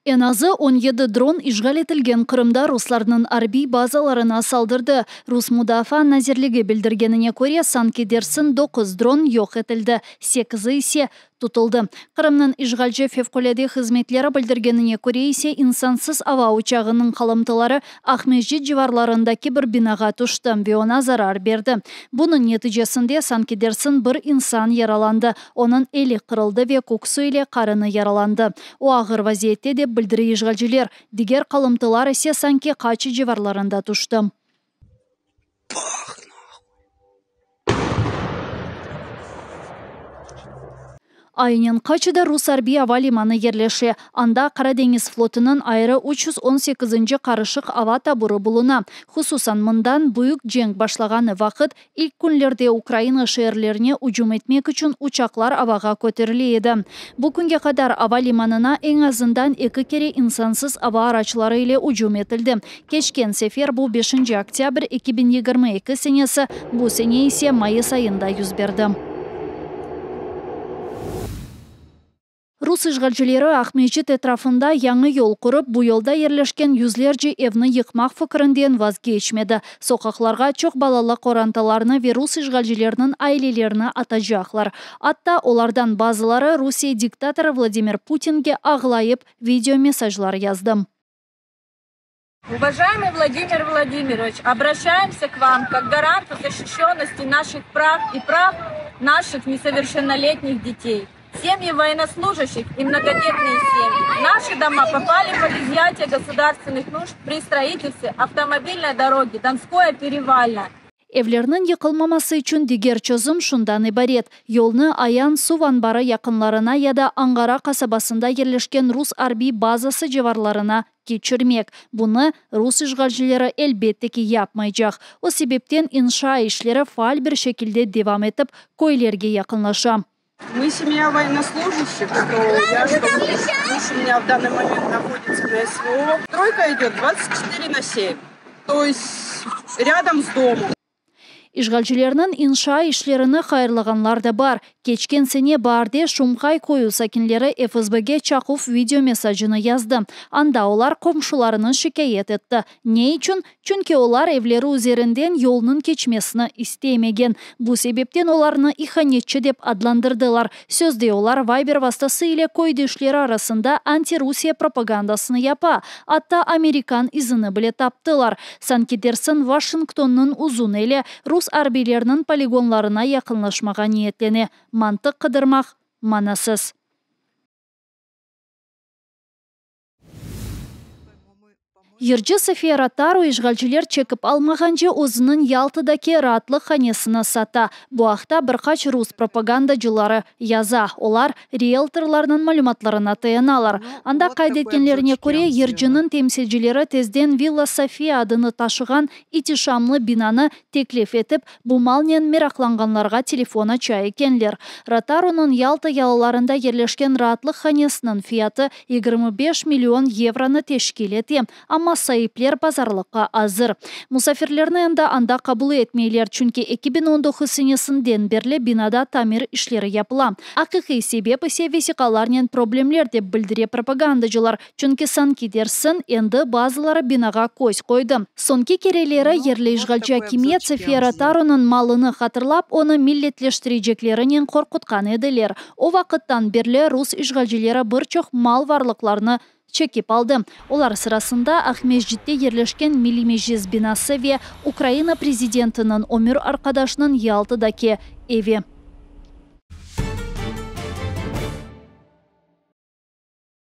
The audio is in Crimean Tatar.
Eñ azı 17 dron işğal etilgen Qırımda ruslarnıñ arbiy bazalarına saldırdı. Rus Mudafaa nazirligi bildirgenine köre, sanki dersin doquz dron yoq etildi, sekizi ise tutuldı. Qırımnıñ işğalci fevqulâde hızmetleri bildirgenine köre ise, insansız ava uçağınıñ qalımtıları Aqmescit civarlarındaki bir binağa tüşti ve oña zarar berdi. Bunıñ neticesinde, sanki dersin bir insan yaralandı, onıñ eli qırıldı ve köksü ile qarını yaralandı. O ağır vaziyette, dep bildire işğalciler. Diger qalımtılar ise sanki Qaçı civarlarında tüşti. Aynen Qaçıda rus arbiy ava limanı yerleşe. Anda Qara deñiz flotunıñ ayrı 318-nci qarışıq ava taburı buluna. Hususan, mından büyük cenk başlağanı vaqıt ilk künlerde Ukraina şeerlerine ücüm etmek içün uçaqlar avağa köterile edi. Bu künge qadar ava limanına eñ azından eki kere insansız ava araçları ile ücüm etildi. Keçken sefer bu beşinci oktâbr 2022 senesi, bu sene ise mayıs ayında yüz berdi. Rus işğalcileri Aqmescit etrafında yañı yol qurıp, bu yolda yerleşken yüzlerce evni yıqmaq fikrinden vazgeçmedi. Soqaqlarğa çoq balalı qorantalarnı ve rus işğalcileriniñ ailelerini atacaqlar. Atta olardan bazıları Rusiye diktatorı Vladimir Putinge ağlayıp video mesajlar yazdı. Уважаемый Владимир Владимирович, обращаемся к вам как гаранту защищенности наших прав и прав наших несовершеннолетних детей. Семьи военнослужащих и многодетные семьи. Наши дома попали под изъятие государственных нужд при строительстве автомобильной дороги Донское-Перевальное. Evlerniñ yıqılmaması içün diger çözüm şundan ibaret, yolnı Ayan suv anbarı yaqınlarına ya da Anğara qasabasında yerleşken rus arbiy bazası civarlarına keçirmek. Bunı rus işğalcileri, elbette ki, yapmaycaq. O sebepten inşa işleri faal bir şekilde devam etip, köylerge yaqınlaşa. Мы семья военнослужащих, что я, что муж у меня в данный момент находится на СВО. Стройка идет 24 на 7, то есть рядом с домом. İşğalcilerniñ inşa işlerini hayırlağanlar da bar. Keçken sene baarde Şumhay köyü sakinleri FSBge çaquv video mesacını yazdı. Anda olar qomşularını şikâyet etti. Ne içün? Çünki olar evleri üzerinden yolnıñ keçmesini istemegen. Bu sebepten olarnı ihanetçi dep adlandırdılar. Sözde olar Viber vastası ile köydeşleri arasında anti-Rusiye propagandasını yapa, atta amerikan izini bile taptılar. Sanki dersin Washingtonnıñ uzun eli rus arbiyleriniñ poligonlarına yaqınlaşmağa niyetlene. Mantıq qıdırmaq manasız. Yırcı Sofiya Rotaru işğalciler çekip almağance özüniñ Yaltadaki raatlıq hanesini sata. Bu aqta bir qaç rus propagandacıları yaza. Olar rieltorlarnıñ malümatlarına tayanalar. Anda qayd etkenlerine köre, yırcınıñ temsilcileri tezden Villa Sofiya adını taşığan itişamlı binanı teklif etip, bu malnen meraqlanğanlarğa telefon aça ekenler. Rotarunıñ Yalta yalılarında yerleşken raatlıq hanesiniñ fiyatı 25 million yevronı teşkil ete, amma saipler pazarlıqqa azır. Musafirlerni endi anda qabul etmeyler, çünki 2019 senesinden berli binada tamir işleri yapıla. Aqiqiy sebep ise vesiqalarnen problemler, dep bildire propagandacılar, çünki sanki dersin endi bazıları binağa köz qoydı. Soñki kereleri yerli işğalci akimiyet Sofiya Rotarunıñ malını hatırlap, onı milletleştireceklerinen qorqutqan ediler. O vaqıttan berli rus işğalcileri bir çoq mal-varlıqlarnı çekip aldı. Olar sırasında Aqmescitte yerleşken Milliy Meclis binası ve Ukraina prezidentiniñ ömür arqadaşınıñ Yaltadaki evi.